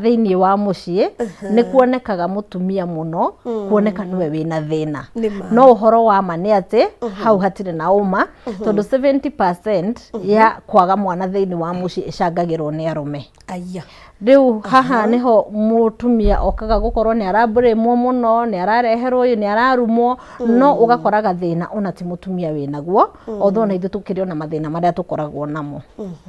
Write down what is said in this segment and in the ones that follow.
Thĩinĩ wa mũciĩ nĩ kuonekaga mũtumia mũno kuoneka nĩwe wĩna thĩna. Nĩ ma. No ũhoro wa ma nĩ atĩ hau hatirĩ na ũma, tondũ 70% ya kwaga mwana thĩinĩ wa mũciĩ ĩcangagĩrwo nĩ arũme. Aya. Rĩu haha nĩho mũtumia okaga gũkorwo nĩ arabũrĩmwo mũno, nĩ arareherwo ũyũ, nĩ ararumwo, no ũgakoraga thĩna ona ti mũtumia wĩnaguo, although ona ithuĩ tũkĩrĩ ona mathĩna marĩa tũkoragwo namo.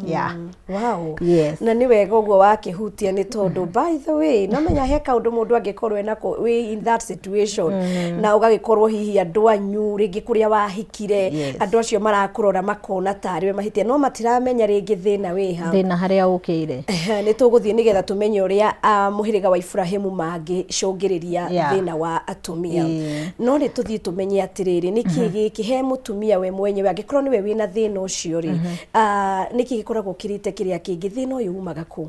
Yeah. Wow. Yes. Na nĩ wega ũguo wakĩhutia, nĩ tondũ by the way no menya he kaũndũ mũndũ angĩkorwo enako wĩ in that situation na ũgagĩkorwo hihi andũ anyu rĩngĩ kũrĩa wahikire, andũ acio marakũrora makona tarĩ we mahĩtia, no matiramenya rĩngĩ thĩna wĩha. Thĩna harĩa ũkĩire. Ehe, nĩ tũgũthiĩ nĩgetha tũmenye ũrĩa mũhĩrĩga wa Iburahĩmu mangĩcũngĩrĩria thĩna wa atumia. No nĩ tũthiĩ tũmenye atĩrĩrĩ, nĩkĩ gĩkĩ he mũtumia we mwenyewe angĩkorwo nĩwe wĩna thĩna ũcio rĩ, nĩkĩ gĩkoragwo kĩrĩte kĩrĩa kĩngĩ? Thĩna ũyũ umaga kũ?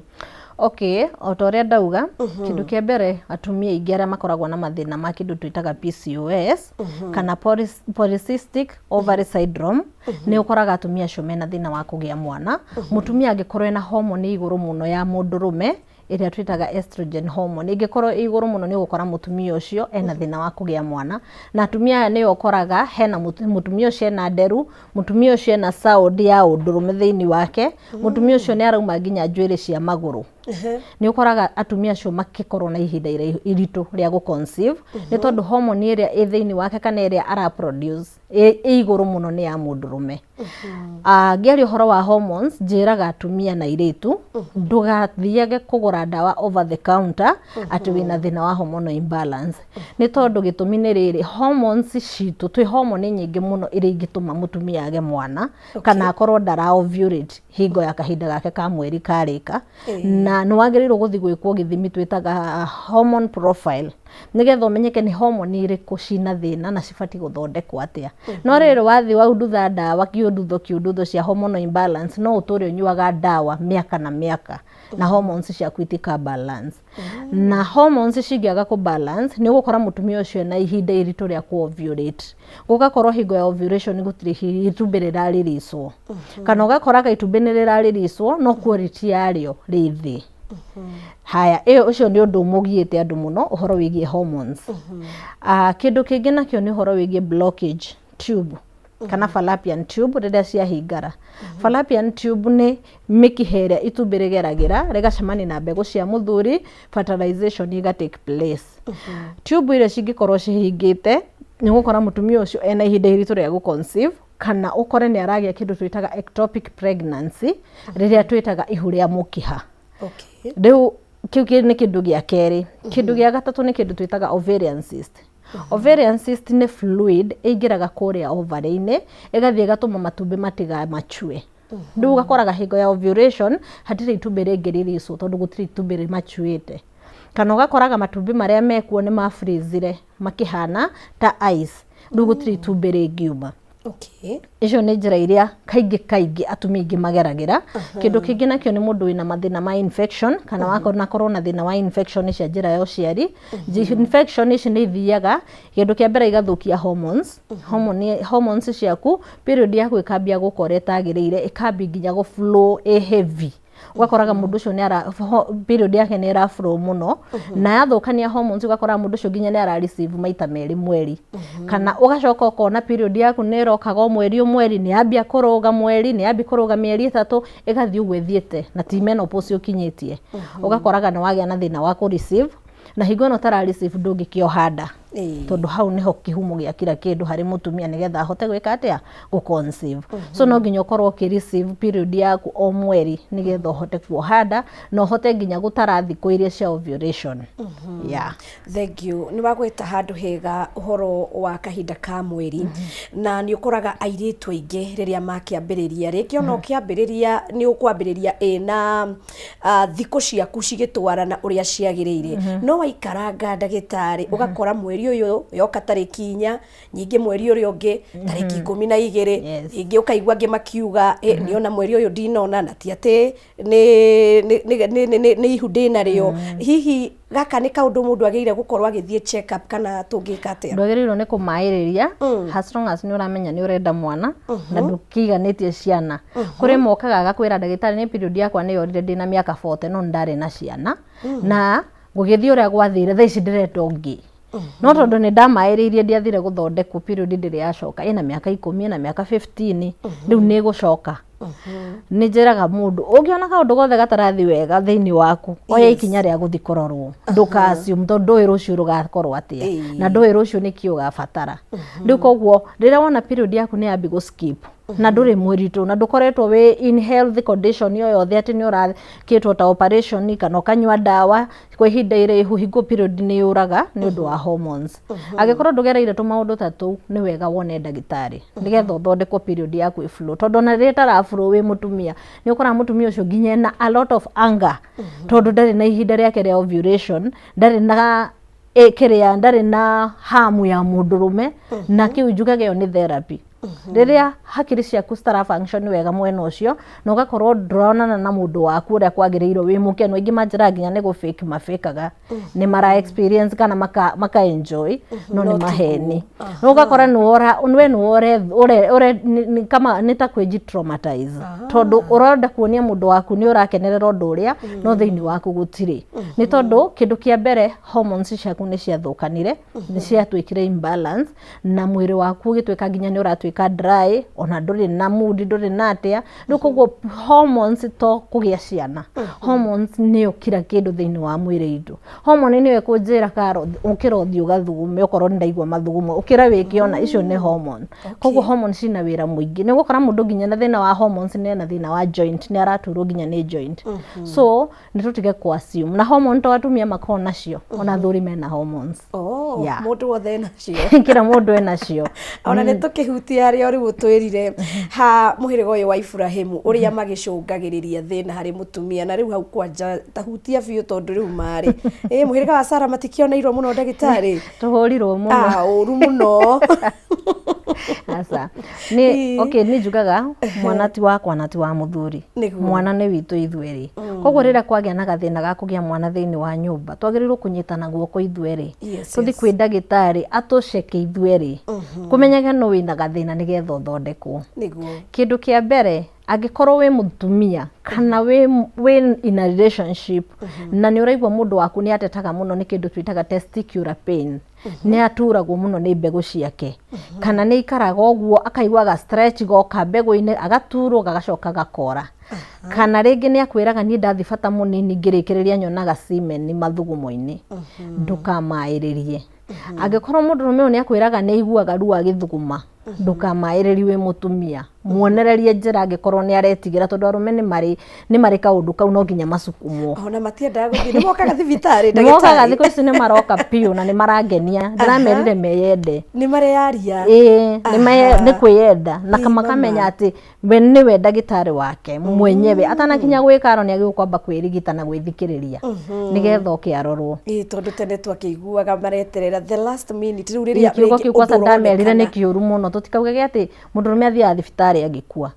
Okay, o ta ũrĩa ndauga, kĩndũ kĩa mbere, atumia aingĩ arĩa makoragwo na mathĩna ma kĩndũ twĩtaga PCOS kana polycystic ovary syndrome, nĩ ũkoraga atumia acio mena thĩna wa kũgĩa mwana. Mũtumia angĩkorwo ena hormone igũrũ mũno ya mũndũrũme, ĩrĩa twĩtaga estrogen hormone, ĩngĩkorwo ĩ igũrũ mũno, nĩ ũgũkora mũtumia ũcio ena thĩna wa kũgĩa mwana. Na atumia aya nĩo ũkoraga hena mũtumia ũcio ena nderu, mũtumia ũcio ena sound ya ũndũrũme thĩinĩ wake, mũtumia ũcio nĩ arauma nginya njuĩrĩ cia magũrũ. Nĩ ũkoraga atumia acio makĩkorwo na ihinda iritũ rĩa gũ conceive, nĩ tondũ hormone ĩrĩa ĩ thĩinĩ wake kana ĩrĩa ara produce ĩ igũrũ mũno nĩ ya mũndũrũme. Ngĩaria ũhoro wa hormones, njĩraga atumia na airĩtu ndũgathiage kũgũra ndawa over the counter atĩ wĩna thĩna wa hormonal imbalance, nĩ tondũ gĩtũmi nĩ rĩrĩ, hormones citũ twĩ hormone nyingĩ mũno iria ingĩtũma mũtumia age mwana kana akorwo ndara ovulate hingo ya kahinda gake ka mweri karĩka. Na nĩ wagĩrĩirwo gũthiĩ gwĩkwo gĩthimi twĩtaga hormone profile, nĩgetha ũmenyeke nĩ hormone irĩkũ cina thĩna na cibatiĩ gũthondekwo atĩa. No rĩrĩ, wathiĩ waundutha ndawa kĩundutho kĩundutho cia hormonal imbalance, no ũtũre ũnyuaga ndawa mĩaka na mĩaka na hormones ciaku itika balance. Na hormones cingĩaga kũ balance, nĩ ũgũkora mũtumia ũcio ena ihinda iritũ rĩa kũ ovulate, gũgakorwo hingo ya ovulation gũtirĩ itumbĩ rĩrarĩrĩcwo, kana ũgakoraga itumbĩ nĩ rĩrarĩrĩcwo no quality yarĩo rĩ thĩ. Haya, ĩyo ũcio nĩ ũndũ ũmũgiĩte andũ mũno, ũhoro wĩgiĩ hormones. Kĩndũ kĩngĩ nakĩo nĩ ũhoro wĩgiĩ blockage tube kana fallopian tube rĩrĩa ciahingara. Fallopian tube nĩ mĩkiha ĩrĩa itumbĩ rĩgeragĩra rĩgacemania na mbegũ cia mũthuri, fertilization ĩga take place. Tube iria cingĩkorwo cihingĩte, nĩ ũgũkora mũtumia ũcio ena ihinda iritũ rĩa gũ conceive, kana ũkore nĩ aragĩa kĩndũ twĩtaga ectopic pregnancy, rĩrĩa twĩtaga ihu rĩa mũkiha. Rĩu kĩu nĩ kĩndũ gĩa kerĩ. Kĩndũ gĩa gatatũ nĩ kĩndũ twĩtaga ovarian cyst. Ovarian cyst nĩ fluid ĩingĩraga kũrĩa ovary-inĩ, ĩgathiĩ ĩgatũma matumbĩ matiga mature. Rĩu ũgakoraga hingo ya ovulation hatirĩ itumbĩ rĩngĩ rĩrĩcwo, tondũ gũtirĩ itumbĩ rĩmacuĩte, kana ũgakoraga matumbĩ marĩa mekuo nĩ ma freeze makĩhana ta ice, rĩu gũtirĩ itumbĩ rĩngiuma. Icio nĩ njĩra iria kaingĩ kaingĩ atumia aingĩ mageragĩra. Kĩndũ kĩngĩ nakĩo nĩ mũndũ wĩna mathĩna ma infection, kana wakorwo akorwo na thĩna wa infection cia njĩra ya ũciari. Infection ici nĩ ithiaga, kĩndũ kĩa mbere, igathũkia hormones, hormones ciaku, period yaku ĩkambia gũka ũrĩa ĩtagĩrĩire, ĩkambia nginya gũ flow ĩ heavy. Ũgakoraga mũndũ ũcio nĩ ara period yake nĩ ĩra flow mũno, na yathũkania hormones, ũgakora mũndũ ũcio nginya nĩ ara receive maita merĩ mweri, kana ũgacoka ũkona period yaku nĩ ĩrokaga o mweri o mweri, nĩ yambia kũrũga mweri, nĩ yambia kũrũga mĩeri 3, ĩgathiĩ ũguo ĩthiĩte, na ti menopause ũkinyĩtie. Ũgakoraga nĩ wagĩa na thĩna wa kũ receive, na hingo ĩno ũtara receive ndũngĩkĩoha nda, tondũ hau nĩho kĩhumo gĩa kila kĩndũ harĩ mũtumia nĩgetha ahote gwĩka atĩa? Gũ conceive. So no nginya ũkorwo ũkĩ receive period yaku o mweri nĩgetha ũhote kuoha nda na ũhote nginya gũtara thikũ iria cia ovulation, yeah. Thank you. Nĩ wagweta handũ hega, ũhoro wa kahinda ka mweri, na nĩ ũkoraga airĩtu aingĩ rĩrĩa makĩambĩrĩria, rĩngĩ ona ũkĩambĩrĩria nĩ ũkwambĩrĩria ĩna thikũ ciaku cigĩtwarana ũrĩa ciagĩrĩire, no waikaranga, ndagĩtarĩ, ũgakora mweri Mweri ũyũ yoka tarĩki 4, nyingĩ mweri ũrĩa ũngĩ tarĩki 12. Ingĩ ũkaigua angĩ makiuga, "Ĩ, niona mweri ũyũ ndinona, na ti atĩ nĩ ihu ndĩnarĩo." Hihi gaka nĩ kaũndũ mũndũ agĩrĩire gũkorwo agĩthiĩ check up, kana tũngĩka atĩa? Ndwagĩrĩirwo nĩ kũmaĩrĩria, as long as nĩ ũramenya nĩ ũrenda mwana na ndũkĩiganĩtie ciana. Kũrĩ mokaga agakwĩra, "Ndagĩtarĩ, nĩ period yakwa nĩ yorire ndĩna mĩaka 40, no nĩ ndarĩ na ciana, na gũgĩthiĩ ũrĩa gwathire, thaa ici ndĩrenda ũngĩ, no tondũ nĩ ndamaĩrĩirie, ndiathire gũthondekwo, period ndĩrĩ yacoka." Ĩna mĩaka 10, ĩna mĩaka 15, rĩu nĩ ĩgũcoka. Nĩ njĩraga mũndũ, ũngĩona kaũndũ gothe gatarathi wega thĩinĩ waku, oya ikinya rĩa gũthiĩ kũrorwo. Ndũka assume, tondũ ndũĩ rũciũ rũgakorwo atĩa, na ndũĩ rũciũ nĩkĩ ũgabatara. Rĩu koguo rĩrĩa wona period yaku nĩ yambi gũ skip, na ndũrĩ mũritũ, na ndũkoretwo wĩ in health condition o yothe, atĩ nĩ ũrakĩtwo ta operation kana ũkanyua ndawa kwa ihinda iraihu, hingo period nĩ yũraga nĩ ũndũ wa hormones, angĩkorwo ndũgereire tũmaũndũ ta tũu, nĩ wega wone ndagĩtarĩ nĩgetha ũthondekwo period yaku ĩ flow. Tondũ ona rĩrĩa ĩtara flow wĩ mũtumia, nĩ ũkoraga mũtumia ũcio nginya ena a lot of anger, tondũ ndarĩ na ihinda rĩake rĩa ovulation, ndarĩ na kĩrĩa, ndarĩ na hamu ya mũndũrũme. Na kĩu njugaga ĩyo nĩ therapy, rĩrĩa hakiri ciaku citara function wega mwena ũcio, na ũgakorwo ndũronana na mũndũ waku ũrĩa kwagĩrĩirwo wĩ mũkenu. Aingĩ manjĩraga nginya nĩ gũ fake mafĩkaga nĩ mara experience kana maka enjoy, no nĩ No maheni. No ũgakora nĩ wora we nĩ ure ure ure nĩ kama nĩ ta kwĩji traumatize, tondũ ũrenda kuonia mũndũ waku nĩ ũrakenerera ũndũ ũrĩa, no thĩinĩ waku gũtirĩ. Nĩ tondũ kĩndũ kĩa mbere, hormones ciaku nĩ ciathũkanire, nĩ ciatuĩkire imbalance, na mwĩrĩ waku ũgĩtuĩka nginya nĩ ũratuĩka dry, ona ndũrĩ na mood, ndũrĩ na atĩa. Rĩu koguo hormones to kũgĩa ciana, hormones nĩyo kila kĩndũ thĩinĩ wa mwĩrĩ itũ. Hormone nĩyo ĩkũnjĩra, "Karo, ũkĩra ũthiĩ ũgathugume okorwo nĩ ndaigua mathugumo, ũkĩra wĩke ona." Icio nĩ hormone. Koguo hormones cina wĩra mũingĩ. Nĩ ũgũkora mũndũ nginya na thĩna wa hormones nĩ ena thĩna wa joint, nĩ araturwo nginya nĩ joint. So nĩ tũtige kũ assume. Na hormone to atumia makoragwo nacio, ona athuri mena hormones. Oh, mũndũ wothe enacio. Kila mũndũ enacio. Ona nĩ tũkĩhutia harĩa rĩu ũtwĩrire ha mũhĩrĩga ũyũ wa Iburahĩmu, ũrĩa magĩcũngagĩrĩria thĩna harĩ mũtumia. Na rĩu hau kwanja tahutia biũ, tondũ rĩu marĩ ĩ mũhĩrĩga wa Sara matikĩoneirwo mũno, ndagĩtarĩ. Tũhũrirwo mũno. Ah, ũru mũno. Aca, nĩ okay, nĩ njugaga mwana ti wakwa na ti wa mũthuri. Mwana nĩ witũ ithuerĩ. Koguo rĩrĩa kwagĩa na gathĩna ga kũgĩa mwana thĩinĩ wa nyũmba, twagĩrĩirwo kũnyitana guoko ithuerĩ, tũthiĩ kwĩ ndagĩtarĩ atũceke ithuerĩ, kũmenyeke no wĩna gathĩna nĩgetha ũthondekwo. Kĩndũ kĩa mbere, angĩkorwo wĩ mũtumia kana wĩ in a relationship na nĩ ũraigua mũndũ waku nĩ atetaga mũno nĩ kĩndũ twĩtaga testicular pain, nĩ aturagwo mũno nĩ mbegũ ciake, kana nĩ aikaraga ũguo akaiguaga stretch goka mbegũ-inĩ, agaturwo gagacoka gakora, kana rĩngĩ nĩ akwĩraga, "Niĩ ndathi bata mũnini, ngĩrĩkĩrĩria nyonaga semen mathugumo-inĩ," ndũkamaĩrĩrie. Angĩkorwo mũndũrũme ũyũ nĩ akwĩraga nĩ aiguaga ruo agĩthuguma, ndũkamaĩrĩrie. Wĩ mũtumia, muonererie njĩra angĩkorwo nĩ aretigĩra, tondũ arũme nĩ marĩ kaũndũ kau, no nginya macukumwo. Ona matiendaga gũthiĩ, nĩ mokaga thibitarĩ? Nĩ mokaga. Thikũ ici nĩ maroka biũ na nĩ marangenia. Ndĩramerire meyende. Nĩ mareyaria. Ĩĩ, nĩ kwĩyenda na makamenya atĩ we nĩwe ndagĩtarĩ wake mwenyewe. Atanakinya gwĩkaro, nĩ agĩrĩirwo kwamba kwĩrigita na gwĩthikĩrĩria nĩgetha oke arorwo. Ĩĩ, tondũ tene twakĩiguaga mareterera the last minute, rĩu rĩrĩa Kiugo rĩngĩ kĩu kwanza ũndũ ndamerire nĩ ũronekana. kĩũru mũno. Tũtikaugage atĩ mũndũrũme athiaga thibitarĩ agĩkua.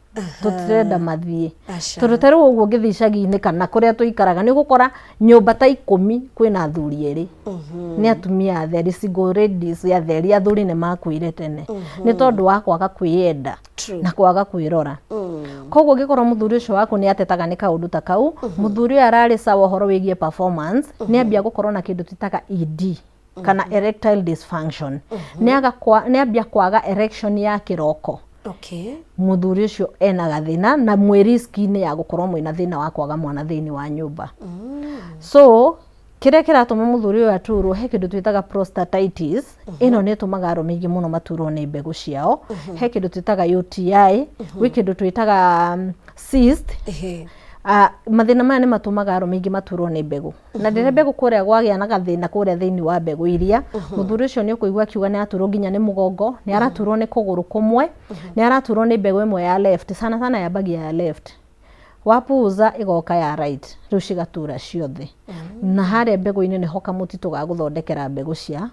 Tũtirenda mathiĩ. Aca. Tondũ ta rĩu ũguo ũngĩthiĩ icagi-inĩ kana kũrĩa tũikaraga, nĩ ũgũkora nyũmba ta 10 kwĩna athuri erĩ, nĩ atumia atheri, single ladies atheri. Athuri nĩ makuire tene nĩ tondũ wa kwaga kwĩyenda na kwaga kwĩrora. Koguo ũngĩkorwo mũthuri ũcio waku nĩ atetaga nĩ kaũndũ ta kau, mũthuri ũyũ ararĩ sawa ũhoro wĩgiĩ performance, nĩ ambia gũkorwo na kĩndũ twĩtaga ED kana erectile dysfunction, nĩ ambia kwaga erection ya kĩroko, mũthuri ũcio ena gathĩna na mwĩ risk-inĩ ya gũkorwo mwĩna thĩna wa kwaga mwana thĩinĩ wa nyũmba. So kĩrĩa kĩratũma mũthuri ũyũ aturwo, he kĩndũ twĩtaga prostatitis. Ĩno nĩ ĩtũmaga arũme aingĩ mũno maturwo nĩ mbegũ ciao. He kĩndũ twĩtaga UTI, gwĩ kĩndũ twĩtaga cyst. Mathĩna maya nĩ matũmaga arũme aingĩ maturwo nĩ mbegũ. Na rĩrĩa mbegũ kũrĩa gwagĩa na gathĩna kũrĩa thĩinĩ wa mbegũ iria, mũthuri ũcio nĩ ũkũigua akiuga nĩ aturwo nginya nĩ mũgongo, nĩ araturwo nĩ kũgũrũ kũmwe, nĩ araturwo nĩ mbegũ ĩmwe ya left. Sana sana yambagia ya left, wapuza ĩgoka ya right, rĩu cigatura ciothe. Na harĩa mbegũ-inĩ nĩho kamũtitũ ga gũthondekera mbegũ cia.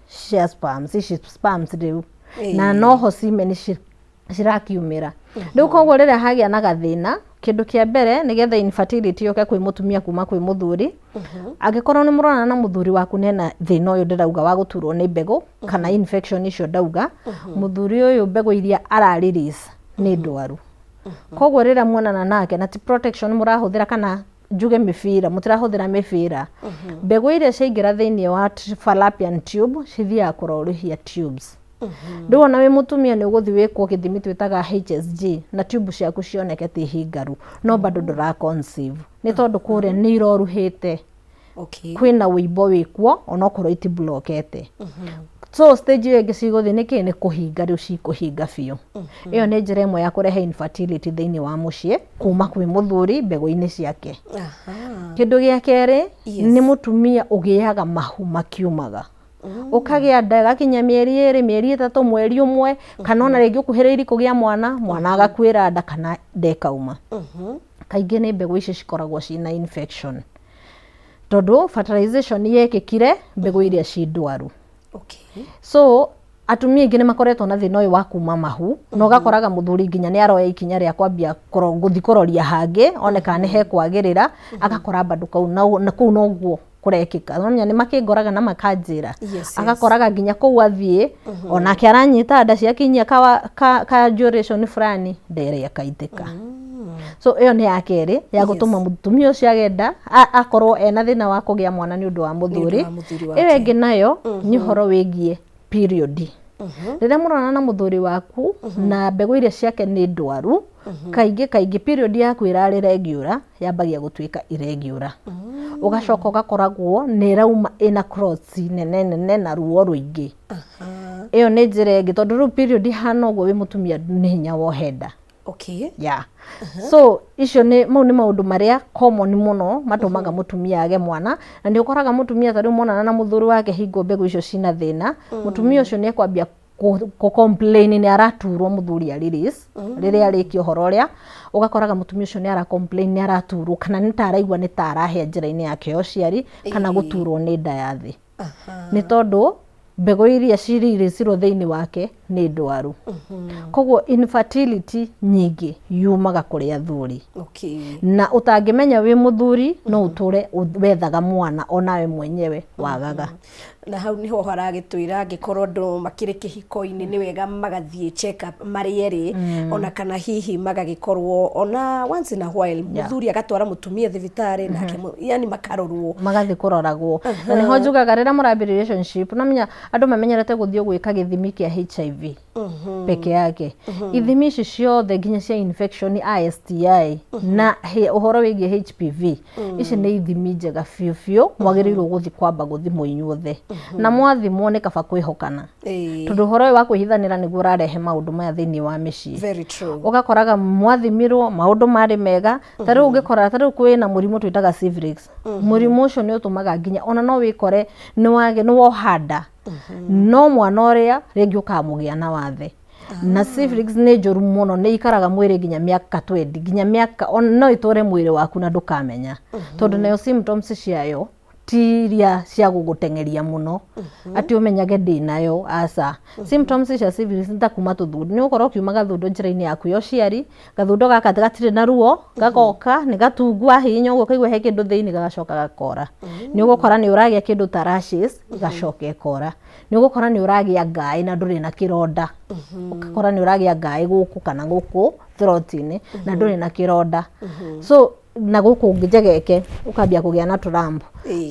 cia sperms, ici sperms rĩu na noho semen cirakiumĩra rĩu. Koguo rĩrĩa hagĩa na gathĩna, kĩndũ kĩa mbere nĩgetha infertility yũke kwĩ mũtumia kuma kwĩ mũthuri, angĩkorwo nĩ mũronana na mũthuri waku nena thĩna ũyũ ndĩrauga wa gũturwo nĩ mbegũ kana infection icio ndauga, mũthuri ũyũ mbegũ iria ara release nĩ ndwaru. Koguo rĩrĩa muonana nake na ti protection mũrahũthĩra, kana njuge mĩbira, mũtirahũthĩra mĩbira, mbegũ iria ciaingĩra thĩinĩ wa fallopian tube cithiaga kũrorũhia tubes. Rĩu ona wĩ mũtumia nĩ ũgũthiĩ wĩkwo gĩthimi twĩtaga HSG na tube ciaku cioneke ti hingaru, no bado ndũra conceive nĩ tondũ kũrĩa nĩ iroruhĩte. Kwĩna wĩimbo wĩkuo onokorwo itiblokete. So stage ĩyo ĩngĩ cigũthiĩ nĩkĩ? Nĩ kũhinga rĩu cikũhinga biũ. Ĩyo nĩ njĩra ĩmwe ya kũrehe infertility thĩinĩ wa mũciĩ kuma kwĩ mũthuri mbegũ-inĩ ciake. Kĩndũ gĩa kerĩ, nĩ mũtumia ũgĩaga mahu makiumaga, ũkagĩa nda ĩgakinya mĩeri 2, mĩeri 3, mweri 1, kana ona rĩngĩ ũkuhĩrĩirie kũgĩa mwana, mwana agakuĩra nda kana nda ĩkauma. Kaingĩ nĩ mbegũ ici cikoragwo ciĩna infection, tondũ fertilization yekĩkire mbegũ iria ci ndwaru. So atumia aingĩ nĩ makoretwo na thĩna ũyũ wa kuma mahu, na ũgakoraga mũthuri nginya nĩ aroya ikinya rĩa kwambia gũthiĩ kũroria hangĩ one kana nĩ hekwagĩrĩra, agakora bado kau na kũu noguo kũrekĩka. Nomenya nĩ makĩngoraga na makanjĩra. Agakoraga nginya kũu athiĩ onake aranyita nda, ciakinyia ka duration fulani nda ĩrĩa ĩkaitĩka. So ĩyo nĩ ya kerĩ ya gũtũma mũtumia ũcio agenda akorwo ena thĩna wa kũgĩa mwana nĩ ũndũ wa mũthuri. Wa mũthuri Ĩyo wake. ĩngĩ nayo nĩ ũhoro wĩgiĩ period. Rĩrĩa mũronana na mũthuri waku na mbegũ iria ciake nĩ ndwaru, kaingĩ kaingĩ period yaku ĩrarĩ regular yambagia gũtuĩka irregular, ũgacoka ũgakoragwo nĩ ĩrauma ĩna clots nene nene na ruo rũingĩ. Ĩyo nĩ njĩra ĩngĩ, tondũ rĩu period ihana ũguo wĩ mũtumia nĩ hinya wohe nda. Yeah. So icio nĩ mau nĩ maũndũ marĩa common mũno matũmaga mũtumia age mwana. Na nĩ ũkoraga mũtumia ta rĩu monana na mũthuri wake hingo mbegũ icio cina thĩna, mũtumia ũcio nĩ ekwambia kũ complain nĩ araturwo mũthuri a release rĩrĩa arĩkia ũhoro ũrĩa. Ũgakoraga mũtumia ũcio nĩ ara complain nĩ araturwo, kana nĩ ta araigua nĩ ta arahĩa njĩra-inĩ yake ya ũciari, kana gũturwo nĩ nda ya thĩ, nĩ tondũ mbegũ iria ciririncirwo thĩinĩ wake nĩ ndwaru. Koguo infertility nyingĩ yumaga kũrĩ athuri. Na ũtangĩmenya wĩ mũthuri no ũtũre wethaga mwana onawe mwenyewe wagaga. Na hau niho haragĩtwĩra angĩkorwo andũ makĩrĩ kĩhiko-inĩ nĩ wega magathiĩ check up marĩ erĩ, ona kana hihi magagĩkorwo ona once in a while mũthuri agatwara mũtumia thibitarĩ nake yani makarorwo. Magathiĩ kũroragwo. Na nĩho njugaga rĩrĩa mũrambia relationship, namenya andũ mamenyerete gũthiĩ gwĩka gĩthimi kĩa HIV peke yake. Ithimi ici ciothe nginya cia infection a STI na ũhoro wĩgiĩ HPV, ici nĩ ithimi njega biũ biũ mwagĩrĩirwo gũthiĩ kwamba gũthimwo inyuothe. Na mwathimwo nĩ kaba kwĩhokana, tondũ ũhoro ũyũ wa kwĩhithanĩra nĩguo ũrarehe maũndũ maya thĩinĩ wa mĩciĩ. Very true. Ũgakoraga mwathimirwo maũndũ marĩ mega. Ta rĩu ũngĩkora ta rĩu kwĩna mũrimũ twĩtaga syphilis, mũrimũ ũcio nĩ ũtũmaga nginya ona no wĩkore nĩ wage nĩ woha nda, no mwana ũrĩa rĩngĩ ũkamũgĩa na wathe. Na syphilis nĩ njũru mũno, nĩ ikaraga mwĩrĩ nginya mĩaka 20, nginya mĩaka no ĩtũre mwĩrĩ waku na ndũkamenya, tondũ nayo symptoms ciayo ti iria cia gũgũteng'eria mũno atĩ ũmenyage ndĩ nayo, aca. Symptoms cia syphilis nĩ ta kuma tũthundu, nĩ ũgũkorwo ũkiuma gathundo njĩra-inĩ yaku ya ũciari. Gathundo gaka gatirĩ na ruo, gagoka nĩ gatungu, wahihinya ũguo ũkaigua he kĩndũ thĩinĩ, gagacoka gakora. Nĩ ũgũkora nĩ ũragĩa kĩndũ ta rashes, ĩgacoka ĩkora. Nĩ ũgũkora nĩ ũragĩa ngaĩ na ndũrĩ na kĩronda, ũgakora nĩ ũragĩa ngaĩ gũkũ kana gũkũ throat-inĩ na ndũrĩ na kĩronda. So na gũkũ njegeke ũkambia kũgĩa na tũrambu.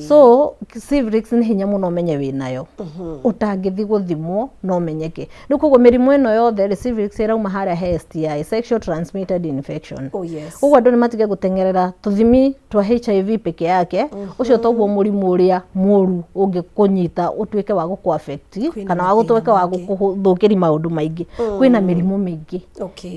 So syphilis nĩ hinya mũno ũmenye wĩnayo ũtangĩthiĩ gũthimwo no ũmenyeke. Rĩu koguo mĩrimũ ĩno yothe rĩ, syphilis ĩrauma harĩa he STI, sexual transmitted infection. Ũguo andũ nĩ matige gũteng'erera tũthimi twa HIV peke yake. Ũcio toguo mũrimũ ũrĩa mũru ũngĩkũnyita ũtuĩke wa gũkũ affect Kwĩna kana wa gũtuĩke wa mathĩna mangĩ. gũkũthũkĩria maũndũ maingĩ. Kwĩna mĩrimũ mĩingĩ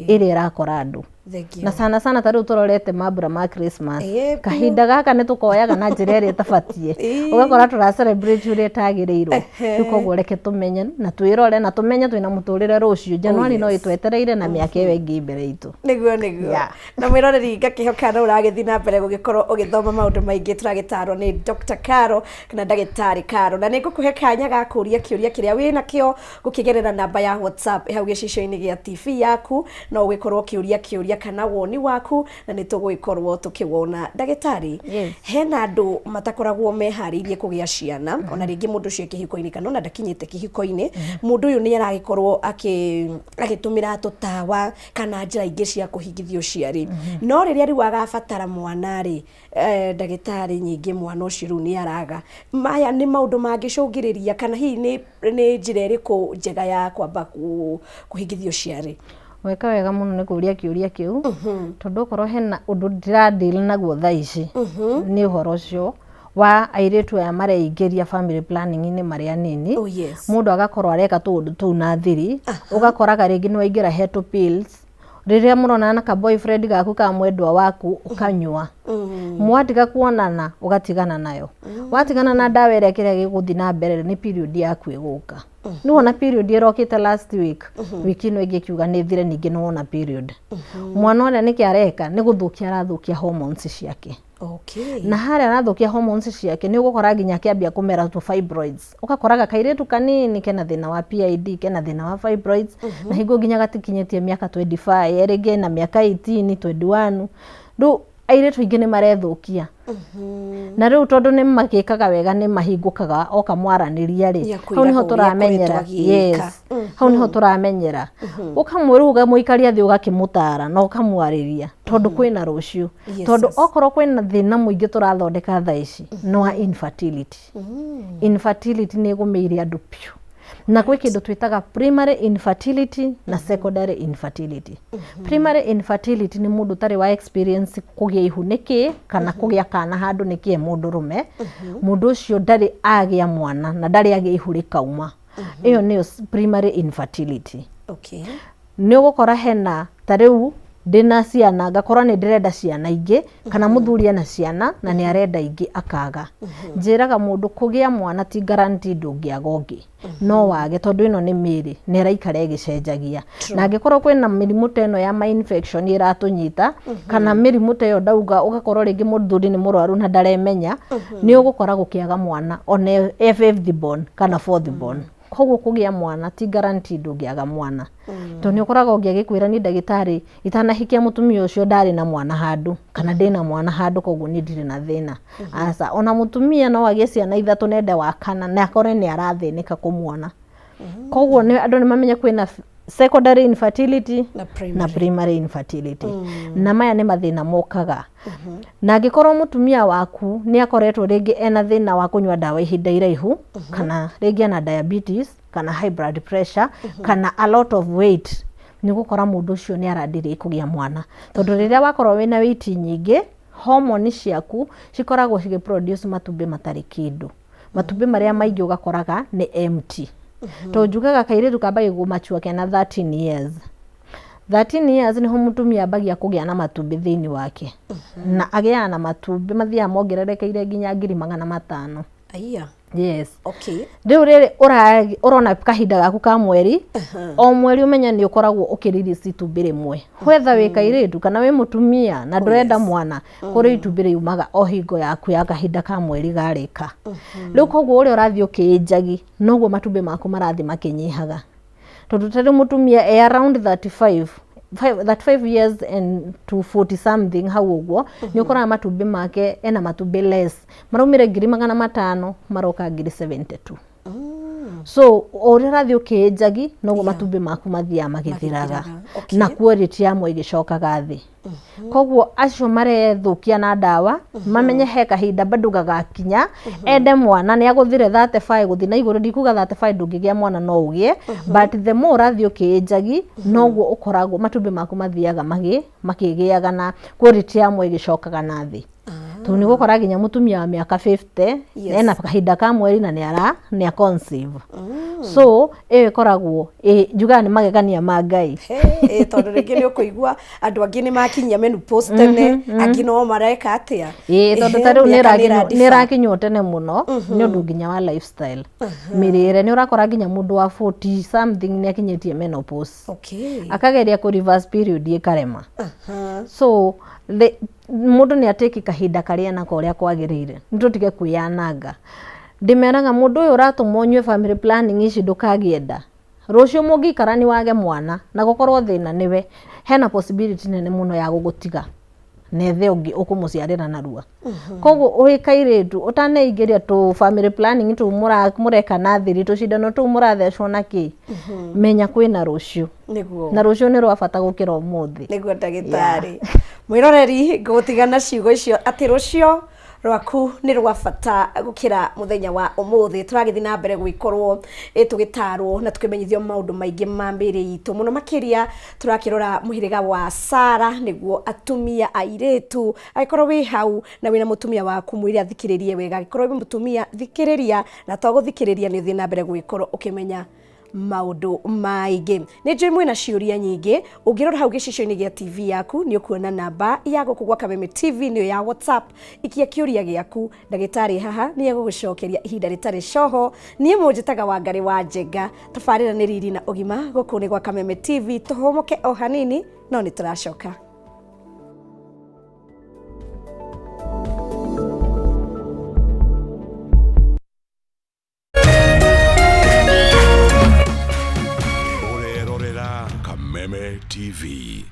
ĩrĩa ĩrakora andũ. Thank you. Na sana sana ta rĩu tũrorete mambura ma Christmas. Ĩĩ, Kahinda gaka nĩ tũkoyaga na njĩra ĩrĩa ĩtabatiĩ. Ũgakora tũra celebrate ũrĩa ĩtagĩrĩirwo. Rĩu koguo reke tũmenye na twĩrore na tũmenye twĩna mũtũrĩre rũciũ. January no ĩtwetereire na mĩaka ĩyo ĩngĩ mbere itũ. Nĩguo, nĩguo. Na mwĩroreri, ngakĩhoka no ũragĩthiĩ na mbere gũgĩkorwo ũgĩthoma maũndũ maingĩ tũragĩtarwo nĩ Dr. Caro kana ndagĩtarĩ Caro, na nĩ ngũkũhe kanya ga kũria kĩũria kĩrĩa wĩna kĩo gũkĩgerera namba ya WhatsApp ĩ hau gĩcicio-inĩ gĩa TV yaku. No ũgĩkorwo ũkĩũria kĩũria kana woni waku na nĩ tũgũgĩkorwo tũkĩwona. Ndagĩtarĩ, hena andũ matakoragwo meharĩirie kũgĩa ciana, ona rĩngĩ mũndũ ũcio e kĩhiko-inĩ kana ona ndakinyĩte kĩhiko-inĩ, mũndũ ũyũ nĩ aragĩkorwo agĩtũmĩra tũtawa kana njĩra ingĩ cia kũhingithia ũciari, no rĩrĩa rĩu agabatara mwana rĩ, ndagĩtarĩ, nyingĩ mwana ũcio rĩu nĩ araga. Maya nĩ maũndũ mangĩcũngĩrĩria kana hihi nĩ njĩra ĩrĩkũ njega ya kwamba kũhingithia ũciari? Weka wega mũno nĩ kũria kĩũria kĩu, tondũ okorwo hena ũndũ ndĩra deal naguo thaa ici nĩ ũhoro ũcio wa airĩtu aya mareingĩria family planning-inĩ marĩ anini. Mũndũ agakorwo areka tũũndũ tũu na thiri, ũgakoraga rĩngĩ nĩ waingĩra he tũ pills rĩrĩa mũronana na ka boyfriend gaku ka mwendwa waku, ũkanyua, mwatiga kuonana ũgatigana nayo. Watigana na ndawa ĩrĩa, kĩrĩa gĩgũthiĩ na mbere nĩ period yaku ĩgũka. Nĩ wona period ĩrokĩte last week, wiki ĩno ĩngĩ ĩkiuga nĩ thire, ningĩ nĩ wona period. Mwana ũrĩa nĩkĩ areka? Nĩ gũthũkia arathũkia hormones ciake. Na harĩa arathũkia hormones ciake, nĩ ũgũkora nginya akĩambia kũmera tũ fibroids. Ũgakoraga kairĩtu kanini kena thĩna wa PID, kena thĩna wa fibroids, na hingo nginya gatikinyĩtie mĩaka 25, rĩngĩ na mĩaka 18, 21. Rĩu airĩtu aingĩ nĩ marethũkia, na rĩu tondũ nĩ magĩkaga wega, nĩ mahingũkaga oka mwaranĩria rĩ, hau nĩho Nĩakwĩraga ũrĩa tũramenyera. akoretwo agĩka. Yes, hau nĩho tũramenyera. Ũkamwĩra, ũgamũikaria thĩ, ũgakĩmũtara na ũkamwarĩria, tondũ kwĩna rũciũ. Tondũ okorwo kwĩna thĩna mũingĩ tũrathondeka thaa ici no wa infertility. Infertility nĩ ĩgũmĩire andũ piũ, na gwĩ kĩndũ twĩtaga primary infertility na secondary infertility. Primary infertility nĩ mũndũ ũtarĩ wa experience kũgĩa ihu nĩkĩ kana kũgĩa kana handũ nĩkĩ. Mũndũ rũme, mũndũ ũcio ndarĩ agĩa mwana na ndarĩ agĩa ihu rĩkauma. Ĩyo nĩyo primary infertility. Nĩ ũgũkora hena ta rĩu ndĩna ciana, ngakorwo nĩ ndĩrenda ciana ingĩ, kana mũthuri ena ciana na nĩ arenda ingĩ akaga. Njĩraga mũndũ kũgĩa mwana ti guarantee ndũngĩaga ũngĩ, no wage, tondũ ĩno nĩ mĩrĩ na ĩraikara ĩgĩcenjagia. Na angĩkorwo kwĩna mĩrimũ ta ĩno ya ma infection ĩratũnyita, kana mĩrimũ ta ĩyo ndauga, ũgakorwo rĩngĩ mũthuri nĩ mũrwaru na ndaremenya, nĩ ũgũkora gũkĩaga mwana ona e fifth born kana fourth born. Koguo kũgĩa mwana ti guarantee ndũngĩaga mwana, tondũ nĩ ũkoraga ũngĩ agĩkwĩra, "Niĩ ndagĩtarĩ, itanahikia mũtumia ũcio ndarĩ na mwana handũ, kana ndĩna mwana handũ, koguo niĩ ndirĩ na thĩna." Aca, ona mũtumia no agĩe ciana ithatũ nende wa kana na akore nĩ arathĩnĩka kũmuona. Koguo nĩ andũ nĩ mamenye kwĩna secondary infertility na primary. Na primary infertility. Na maya nĩ mathĩna mokaga na angĩkorwo mũtumia waku nĩ akoretwo rĩngĩ ena thĩna wa kũnyua ndawa ihinda iraihu, kana rĩngĩ ena diabetes kana high blood pressure kana a lot of weight, nĩ ũgũkora mũndũ ũcio nĩ aradelay kũgĩa mwana, tondũ rĩrĩa wakorwo wĩna weight nyingĩ, hormone ciaku cikoragwo cigĩ produce matumbĩ matarĩ kĩndũ. Matumbĩ marĩa maingĩ ũgakoraga nĩ empty, tondũ njugaga kairĩtu kambagia kũmature kena 13 years. 13 years nĩho mũtumia ambagia kũgĩa na matumbĩ thĩinĩ wake, na agĩaga na matumbĩ mathiaga mongererekeire nginya 500,000. Aiya. Yes. Rĩu rĩrĩ ũrona kahinda gaku ka mweri, o mweri ũmenye nĩ ũkoragwo ũkĩrelease itumbĩ rĩmwe, whether wĩ kairĩtu kana wĩ mũtumia na ndũrenda mwana. Kũrĩ itumbĩ rĩumaga o hingo yaku ya kahinda ka mweri garĩka. Rĩu koguo ũrĩa ũrathiĩ ũkĩĩnjagi, noguo matumbĩ maku marathiĩ makĩnyihaga, tondũ ta rĩu mũtumia e around 35 35 years and to 40 something hau ũguo, nĩ ũkoraga matumbĩ make ena matumbĩ less, maraumire 500,000 maroka 72,000. So o ũrĩa ũrathiĩ ũkĩĩnjagi, noguo matumbĩ maku mathiaga magĩthiraga. Magĩthiraga, okay. Na quality yamo ĩgĩcokaga thĩ. Koguo acio marethũkia na ndawa mamenye he kahinda bado gagakinya ende mwana nĩ agũthire 35 gũthiĩ na igũrũ. Ndikuga 35 ndũngĩgĩa mwana, no ũgĩe, but the more ũrathiĩ ũkĩĩnjagi, noguo ũkoragwo matumbĩ maku mathiaga makĩgĩaga na quality yamo ĩgĩcokaga na thĩ. Tondũ nĩ ũgũkora nginya mũtumia wa mĩaka 50 ena kahinda ka mweri na nĩ ara nĩ a conceive. So ĩyo ĩkoragwo njugaga nĩ magegania ma Ngai. Ĩĩ, tondũ rĩngĩ nĩ ũkũigua andũ angĩ nĩ makinyia menopause tene, angĩ no mareka atĩa. Ĩĩ, tondũ ta rĩu mĩaka nĩ nĩ ĩra-differ. ĩrakinywo tene mũno nĩ ũndũ nginya wa lifestyle, mĩrĩre. Nĩ ũrakora nginya mũndũ wa 40 something nĩ akinyĩtie menopause, akageria kũ reverse period ĩkarema. So mũndũ nĩ atĩki kahinda karĩa nako ũrĩa kwagĩrĩire, nĩ tũtige kwĩyananga. Ndĩmeraga mũndũ ũyũ ũratũma ũnyue family planning ici, ndũkagĩe nda rũciũ, mũngĩikara nĩ wage mwana na gũkorwo thĩna nĩwe, hena possibility nene mũno ya gũgũtiga na ethe ũngĩ ũkũmũciarĩra narua. Koguo wĩ kairĩtu ũtaneingĩria tũ family planning tũu mũreka na thiri, tũcindano tũu mũrathecwo na kĩ, menya kwĩna rũciũ, na rũciũ nĩ rwa bata gũkĩra ũmũthĩ. Nĩguo, ndagĩtarĩ. Mwĩroreri, ngũgũtiga na ciugo icio atĩ rũcio rwaku nĩ rwa bata gũkĩra mũthenya wa ũmũthĩ. Tũragĩthiĩ na mbere gũgĩkorwo tũgĩtarwo na tũkĩmenyithio maũndũ maingĩ ma mĩĩrĩ itũ, mũno makĩria tũrakĩrora mũhĩrĩga wa Sara, nĩguo atumia airĩtu. Angĩkorwo wĩ hau na wĩna mũtumia waku, mwĩre athikĩrĩrie wega. Angĩkorwo wĩ mũtumia, thikĩrĩria, na to gũthikĩrĩria, nĩ ũthiĩ na mbere gũgĩkorwo ũkĩmenya maũndũ maingĩ. Nĩ njũĩ mwĩna ciũria nyingĩ. Ũngĩrora hau gĩcicio-inĩ gĩa TV yaku, nĩ ũkuona namba ya gũkũ gwa Kameme TV, nĩyo ya WhatsApp. Ikia kĩũria gĩaku, ndagĩtarĩ haha nĩ egũgũcokeria ihinda rĩtarĩ coho. Niĩ mũnjĩtaga Wangarĩ wa Njenga. Tabarĩra nĩ Riri na Ũgima, gũkũ nĩ gwa Kameme TV. Tũhũmũke o hanini, no nĩ tũracoka. Ũrerorera Kameme TV.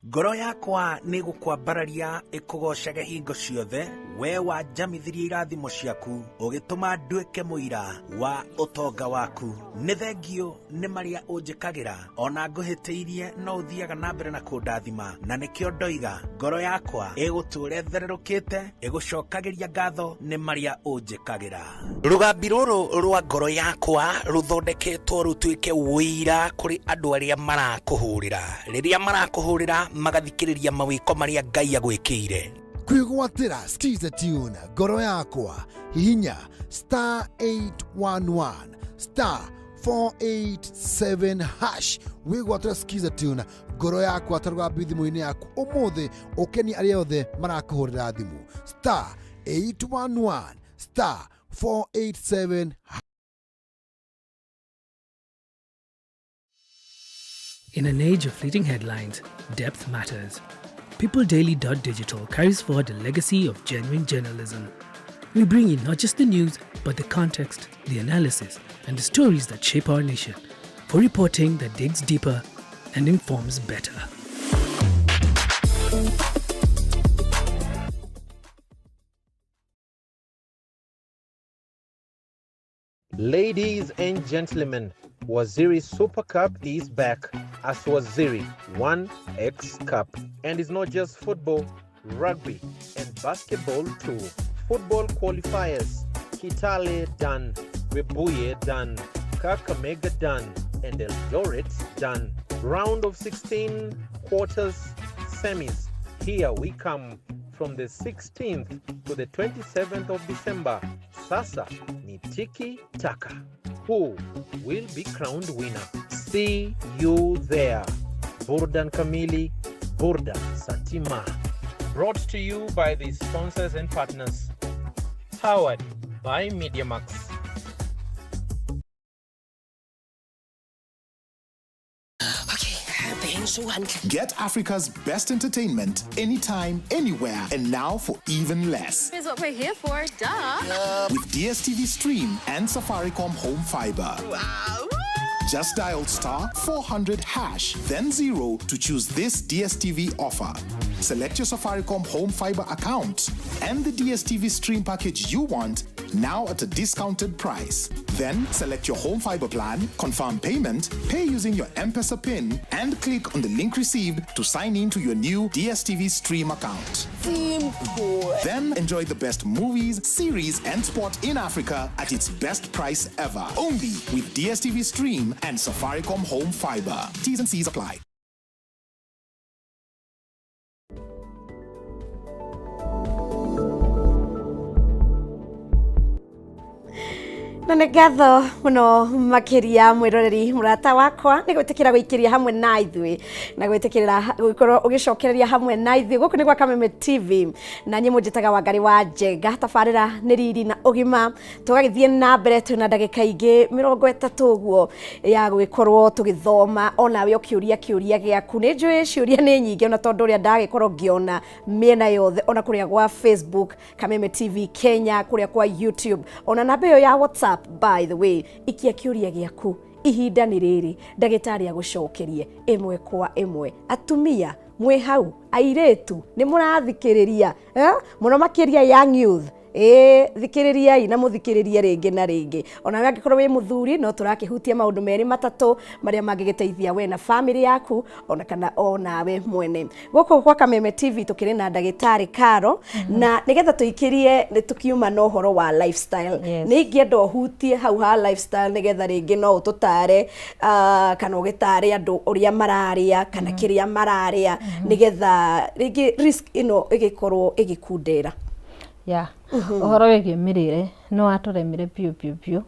Ngoro yakwa nĩ gũkwambararia ĩkũgocage hingo ciothe, we wanjamithirie irathimo ciaku, ũgĩtũma nduĩke mũira wa ũtonga waku. Nĩ thengio nĩ marĩa ũnjĩkagĩra, ona ngũhĩtĩirie no ũthiaga na mbere na kũndathima, na nĩkĩo ndoiga ngoro yakwa ĩgũtũũra ĩthererũkĩte ĩgũcokagĩria ngatho nĩ marĩa ũnjĩkagĩra. Rũgambi rũrũ rwa ngoro yakwa rũthondeketwo rũtuĩke ũira kũrĩ andũ arĩa marakũhũrĩra, rĩrĩa marakũhũrĩra magathikĩrĩria mawĩko marĩa Ngai agwĩkĩire. Kwĩgwatĩra Skiza tune ngoro yakwa, hihinya star 811 star 487 hash, wĩgwatĩra Skiza tune ngoro yakwa ta rũgambi thimũ-inĩ yaku ũmũthĩ, ũkenie arĩa othe marakũhũrĩra thimũ. Star 811 star 487. In an age of fleeting headlines, depth matters. PeopleDaily.digital carries forward the legacy of genuine journalism. We bring you not just the news, but the context, the analysis, and the stories that shape our nation, for reporting that digs deeper and informs better. Ladies and gentlemen, Waziri Super Cup is back as Waziri 1X Cup. And it's not just football, rugby, and basketball too. Football qualifiers: Kitale done, Webuye done, Kakamega done, and Eldoret done. Round of 16, quarters, semis. Here we come from the 16th to the 27th of December. Sasa ni tiki taka. Who will be crowned winner? See you there. Burdan Kamili, Burdan Satima. Brought to you by the sponsors and partners. Powered by MediaMax. Okay, so hantle. Get Africa's best entertainment anytime, anywhere, and now for even less. Is what we're here for, duh. With DSTV Stream and Safaricom Home Fiber. Wow. Just dial star 400 hash, then 0 to choose this DSTV offer. Select your Safaricom Home Fiber account and the DSTV Stream package you want, now at a discounted price. Then select your Home Fiber plan, confirm payment, pay using your M-Pesa PIN, and click on the link received to sign in to your new DSTV Stream account. Simple. Then enjoy the best movies, series, and sport in Africa at its best price ever. Only with DSTV Stream and Safaricom Home Fiber. T's and C's apply. Na nĩ ngatho mũno makĩria, mwĩroreri mũrata wakwa, nĩ gwĩtĩkĩra gũikĩria hamwe na ithuĩ na gwĩtĩkĩra gũkorwo ũgĩcokereria hamwe na ithuĩ. Gũkũ nĩ gwa Kameme TV na niĩ mũnjĩtaga Wangari wa Njenga. Tabarĩra nĩ Riri na Ũgima. Tũgagĩthiĩ na mbere, twĩna ndagĩka ingĩ 30 ũguo ya gũgĩkorwo tũgĩthoma onawe ũkĩũria kĩũria gĩaku. Nĩ njũĩ ciũria nĩ nyingĩ, ona tondũ ũrĩa ndagĩkorwo ngĩona mĩena yothe, ona kũrĩa gwa Facebook Kameme TV Kenya, kũrĩa kwa YouTube, ona namba ĩyo ya WhatsApp. By the way, ikia kĩũria gĩaku, ihinda nĩ rĩrĩ, ndagĩtarĩ agũcokerie ĩmwe kwa ĩmwe. Atumia mwĩ hau, airĩtu nĩ mũrathikĩrĩria, eh? Mũno makĩria young youth, ĩĩ, thikĩrĩriai na mũthikĩrĩrie rĩngĩ na rĩngĩ. Onawe angĩkorwo wĩ mũthuri, no tũrakĩhutia maũndũ merĩ matatũ marĩa mangĩgĩteithia we na famĩlĩ yaku, ona kana onawe mwene. Gũkũ gwa Kameme TV tũkĩrĩ na ndagĩtarĩ Karo, na nĩgetha tũikĩrie nĩ tũkiuma na ũhoro wa lifestyle. Nĩ ingĩenda ũhutie hau ha lifestyle, nĩgetha rĩngĩ no ũtũtare kana ũgĩtare andũ ũrĩa mararĩa kana kĩrĩa mararĩa, nĩgetha rĩngĩ risk ĩno ĩgĩkorwo ĩgĩkundera. Ya, ũhoro wĩgiĩ mĩrĩre nĩ watũremire biũ biũ biũ.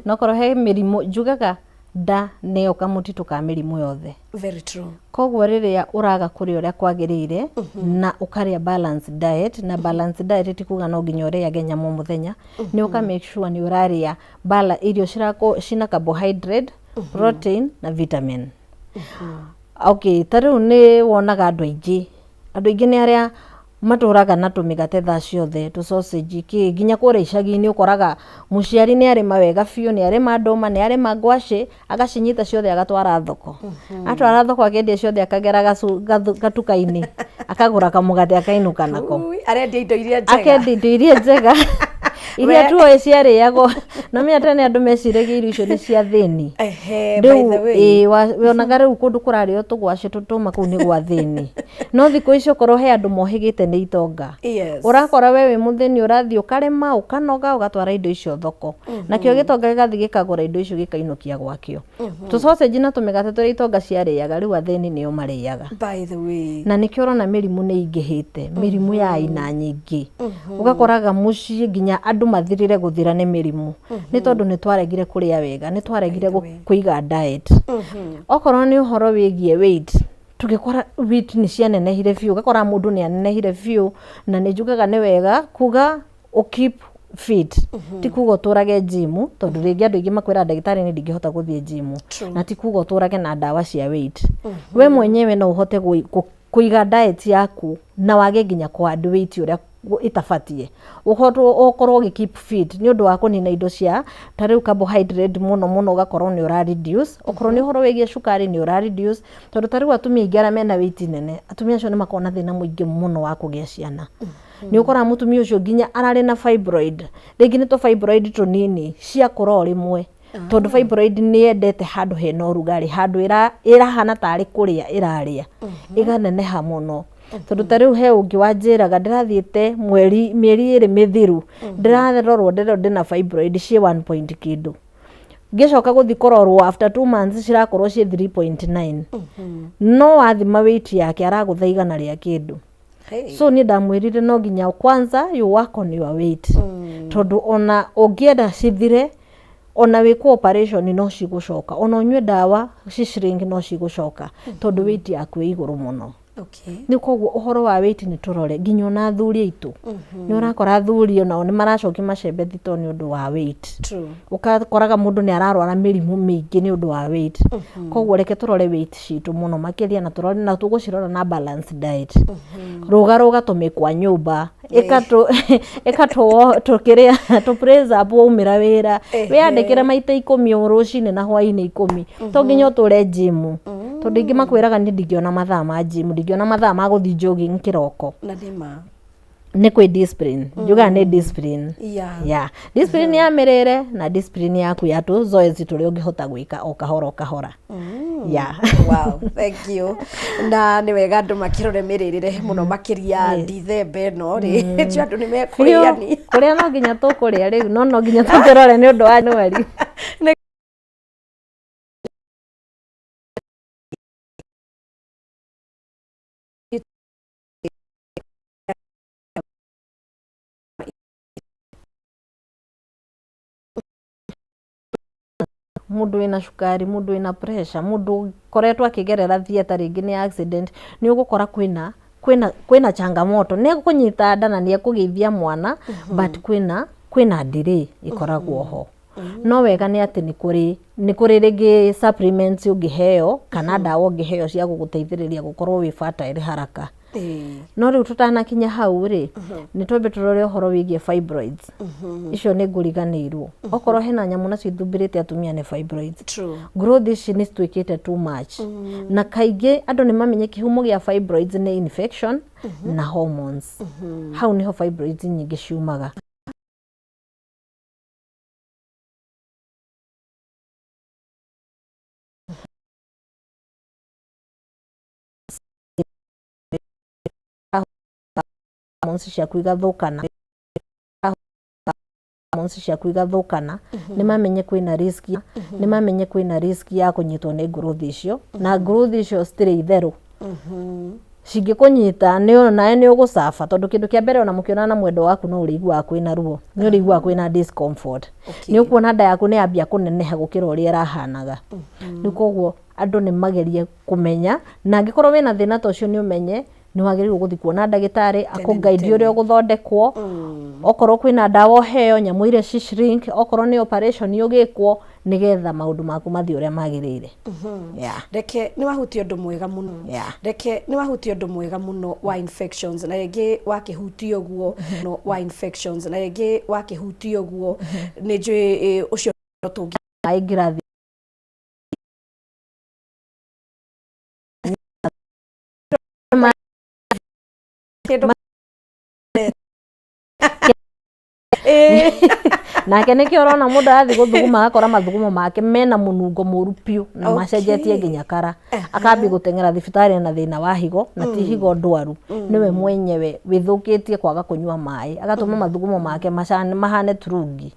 No korwo he mĩrimũ, njugaga nda nĩyo kamũtitũ ka mĩrimũ yothe. Very true. Koguo rĩrĩa ũraga kũrĩa ũrĩa kwagĩrĩire na ũkarĩa balanced diet, na balanced diet ti kuga no nginya ũrĩage nyama o mũthenya, nĩ ũka make sure nĩ ũrarĩa irio cina carbohydrate, protein na vitamin. Okay, ta rĩu nĩ wonaga andũ aingĩ nĩ arĩa matũraga na tũmĩgate thaa ciothe, tũ sausage, kĩ, nginya kũrĩa icagi-inĩ ũkoraga mũciari nĩ arĩma wega biũ, nĩ arĩma ndũma, nĩ arĩma ngwacĩ, agacinyita ciothe agatwara thoko. Atwara thoko, akendia ciothe, akagera gatuka-inĩ akagũra kamũgate akainũka nako. Ui, arendia indo iria njega. Akendia indo iria njega, iria tuoĩ ciarĩagwo na menya tene andũ meciragia irio icio nĩ cia thĩni. Ehe, by Rĩu the way. Ĩĩ, wonaga rĩu kũndũ kũrarĩo tũgwacĩ tũtũma kũu nĩ gwa thĩni, no thikũ ici okorwo he andũ mohĩgĩte nĩ itonga. Ũrakora we wĩ mũthĩni, ũrathiĩ ũkarĩma, ũkanoga, ũgatwara indo icio thoko, nakĩo gĩtonga gĩgathiĩ gĩkagũra indo icio gĩkainũkia gwakĩo. Tũ sausage na tũmĩgate tũrĩa itonga ciarĩaga, rĩu athĩni nĩo marĩaga. By the way. Na nĩkĩo ũrona mĩrimũ nĩ ingĩhĩte, mĩrimũ ya aina nyingĩ. Ũgakoraga mũciĩ nginya andũ mathirire gũthira nĩ mĩrimũ, nĩ tondũ nĩ twaregire kũrĩa wega, nĩ twaregire kũiga diet. Okorwo nĩ ũhoro wĩgiĩ weight, tũgĩkora weight nĩ cianenehire biũ, ũgakora mũndũ nĩ anenehire biũ. Na nĩ njugaga nĩ wega kuga ũ keep fit, ti kuga ũtũrage gym, tondũ rĩngĩ andũ aingĩ makwĩra, "Ndagĩtarĩ, nĩ ndingĩhota gũthiĩ gym." Na ti kuga ũtũrage na ndawa cia weight. We mwenyewe no ũhote kũiga diet yaku na wage nginya kũ add weight ũrĩa ĩtabatiĩ, ũkorwo ũgĩ keep fit nĩ ũndũ wa kũnina indo cia ta rĩu carbohydrate mũno mũno, ũgakorwo nĩ ũra reduce. Okorwo nĩ ũhoro wĩgiĩ cukari, nĩ ũra reduce, tondũ ta rĩu atumia aingĩ arĩa mena weight nene, atumia acio nĩ makoragwo na thĩna mũingĩ mũno wa kũgĩa ciana. Nĩ ũkoraga mũtumia ũcio nginya ararĩ na fibroid, rĩngĩ nĩ tũ fibroid tũnini ciakũra o rĩmwe, tondũ fibroid nĩ yendete handũ hena ũrugarĩ, handũ ĩrahana tarĩ kũrĩa ĩrarĩa, ĩganeneha mũno. Tondũ ta rĩu he ũngĩ wanjĩraga, ndĩrathiĩte mweri mĩeri 2 mĩthiru, ndĩrarorwo, ndĩrerwo ndĩna fibroid ciĩ 1 point kĩndũ. Ngĩcoka gũthiĩ kũrorwo after 2 months, cirakorwo ciĩ 3.9. No wathima weight yake, aragũtha igana rĩa kĩndũ. Hey. So niĩ ndamwĩrire no nginya kwanza you work on your weight, tondũ ona ũngĩenda cithire, ona wĩkwo operation, no cigũcoka, ona ũnyue ndawa ci shrink, no cigũcoka, tondũ weight yaku ĩ igũrũ mũno. Nĩ koguo ũhoro wa weight nĩ tũrore nginya ona athuri aitũ. Nĩ ũrakora athuri onao nĩ maracokia macembe thito nĩ ũndũ wa weight. Ũgakoraga mũndũ nĩ ararwara mĩrimũ mĩingĩ nĩ ũndũ wa weight. Koguo reke tũrore weight citũ mũno makĩria, na tũrore na tũgũcirora na balanced diet. Rũga rũga tũmĩkwa nyũmba, ĩka tũkĩrĩa tũ press up waumĩra wĩra, wĩyandĩkĩre maita 10 o rũcinĩ na hwainĩ 10. To nginya ũtũre gym, tondũ ingĩ makwĩraga, "Niĩ ndingĩona mathaa ma gym, ndingĩona mathaa ma gũthiĩ jogging kĩroko." Na nĩ ma. Nĩ kwĩ discipline, njugaga nĩ discipline. Yeah, discipline ya mĩrĩre na discipline yaku ya tũ zoezi tũrĩa ũngĩhota gwĩka o kahora o kahora, yeah. Wow, thank you. Na nĩ wega andũ makĩrore mĩrĩrĩre mũno makĩria Dithemba ĩno rĩ, tio andũ nĩ mekũrĩani. Kũrĩa no nginya tũkũrĩa rĩu, no nginya tũkĩrore nĩ ũndũ wa January. Mũndũ wĩna cukari, mũndũ wĩna pressure, mũndũ ũkoretwo akĩgerera theatre rĩngĩ nĩ accident, nĩ ũgũkora kwĩna kwĩna kwĩna changamoto. Nĩ ekũnyita nda na nĩ ekũgĩithia mwana, but kwĩna kwĩna delay ĩkoragwo ho. No wega nĩ atĩ nĩ kũrĩ nĩ kũrĩ rĩngĩ supplements ũngĩheo kana ndawa ũngĩheo cia gũgũteithĩrĩria gũkorwo wĩ fertile haraka. No rĩu tũtanakinya hau rĩ, nĩ twambe tũrore ũhoro wĩgiĩ fibroids. Icio nĩ ngũriganĩirwo. Okorwo hena nyamũ nacio ithumbĩrĩte atumia nĩ fibroids. Growth ici nĩ cituĩkĩte too much. Na kaingĩ andũ nĩ mamenye kĩhumo gĩa fibroids nĩ infection na hormones. Hau nĩho fibroids nyingĩ ciumaga. Hormones ciaku igathũkana, hormones ciaku igathũkana, nĩ mamenye kwĩna risk, nĩ mamenye kwĩna risk ya kũnyitwo nĩ growth icio, na growth icio citirĩ itherũ. Cingĩkũnyita nĩ nawe nĩ ũgũcafa, tondũ kĩndũ kĩa mbere ona mũkĩonana na mwendwa waku no ũrĩiguaga kwĩna ruo, nĩ ũrĩiguaga kwĩna discomfort, nĩ ũkuona nda yaku nĩ yambia kũneneha gũkĩra ũrĩa ĩrahanaga. Rĩu koguo andũ nĩ magerie kũmenya, na angĩkorwo wĩna thĩna ta ũcio nĩ ũmenye nĩ wagĩrĩirwo gũthiĩ kuona ndagĩtarĩ akũ guide ũrĩa ũgũthondekwo, okorwo kwĩna ndawa ũheo nyamũ iria ci shrink, okorwo nĩ operation ũgĩkwo, nĩgetha maũndũ maku mathiĩ ũrĩa magĩrĩire. Yeah. Reke nĩ wahutia ũndũ mwega mũno. Reke nĩ wahutia ũndũ mwega mũno wa infections, na rĩngĩ wakĩhutia ũguo no wa infections, na rĩngĩ wakĩhutia ũguo nĩ njũĩ ũcio no tũngĩ Maĩ ngirathi Kĩndũ nake nĩkĩo ũrona mũndũ arathiĩ gũthuguma agakora mathugumo make mena mũnungo mũru biũ na macenjetie nginya kara, akambia gũteng'era thibitarĩ na thĩna wa higo, na ti higo ndwaru, nĩwe mwenyewe wĩthũkĩtie kwaga kũnyua maĩ, agatũma mathugumo make mahane turungi.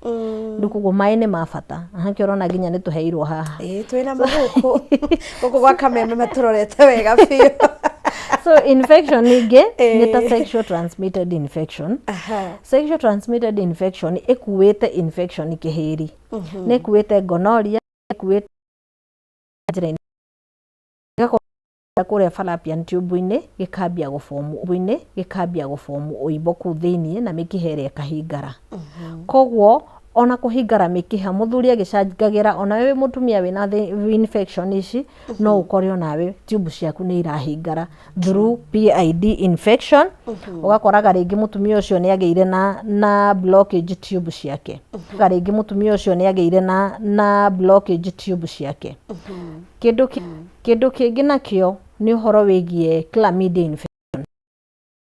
Rĩu koguo maĩ nĩ ma bata, na nĩkĩo ũrona nginya nĩ tũheirwo haha. Ĩĩ, twĩna magũkũ gũkũ gwa Kameme matũrorete wega biũ. So infection ingĩ nĩ ta sexual transmitted infection. Sexual transmitted infection ĩkuĩte infection kĩhĩri, nĩ ĩkuĩte gonorrhea, ĩkuĩte njĩra-inĩ ĩgakorwo kũrĩa fallopian tube-inĩ, gĩkambia gũbomu inĩ gĩkambia gũbomu ũimbo kũu thĩiniĩ na mĩkiha ĩrĩa ĩkahingara. Koguo ona kũhingara mĩkiha mũthuri agĩcangagĩra, ona we wĩ mũtumia wĩna infection ici no ũkore onawe tube ciaku nĩ irahingara through PID infection. Ũgakoraga rĩngĩ mũtumia ũcio nĩ agĩire na blockage tube ciake, rĩngĩ mũtumia ũcio nĩ agĩire na blockage tube ciake. Kĩndũ kĩngĩ nakĩo nĩ ũhoro wĩgiĩ chlamydia infection.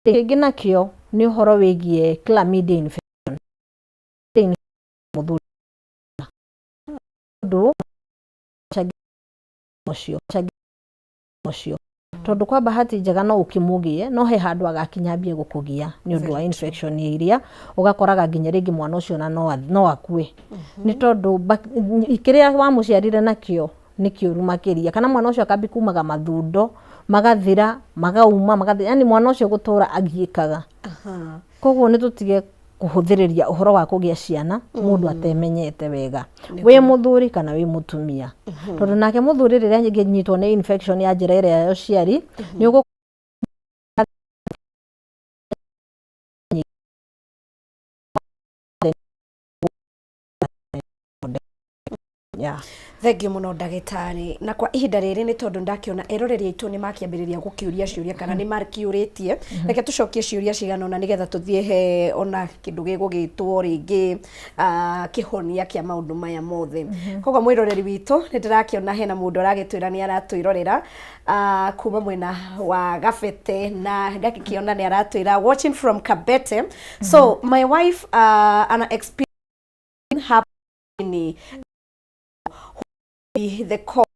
Kĩngĩ nakĩo nĩ ũhoro wĩgiĩ chlamydia infection. Mũthuri ũndũ ũcio ũcio tondũ kwa bahati njega no ũkĩmũgĩe, no he handũ agakinya ambie gũkũgia nĩ ũndũ wa infection iria, ũgakoraga nginya rĩngĩ mwana ũcio na no akue, nĩ tondũ kĩrĩa wamũciarire nakĩo nĩ kĩũru makĩria, kana mwana ũcio akambi kumaga mathundo magathira, magauma, magathira, yani mwana ũcio gũtũra agiĩkaga. Koguo nĩ tũtige kũhũthĩrĩria ũhoro wa kũgĩa ciana mũndũ atemenyete wega, wĩ mũthuri kana wĩ mũtumia, tondũ nake mũthuri rĩrĩa angĩnyitwo nĩ infection ya njĩra ĩrĩa ya ũciari nĩ ũgũ yeah. Thengiũ mũno ndagĩtarĩ. Na kwa ihinda rĩrĩ nĩ tondũ ndakĩona eroreri aitũ nĩ makĩambĩrĩria gũkĩũria ciũria kana nĩ makĩũrĩtie, reke tũcokie ciũria cigana ũna nĩgetha tũthiĩ he ona kĩndũ gĩgũgĩtwo rĩngĩ kĩhonia kĩa maũndũ maya mothe. Koguo mwĩroreri witũ nĩ ndĩrakĩona hena mũndũ aragĩtwĩra nĩ aratwĩrorera kuma mwena wa Gabete, na ngakĩona nĩ aratwĩra watching from Kabete. So my wife ana experience her the cause.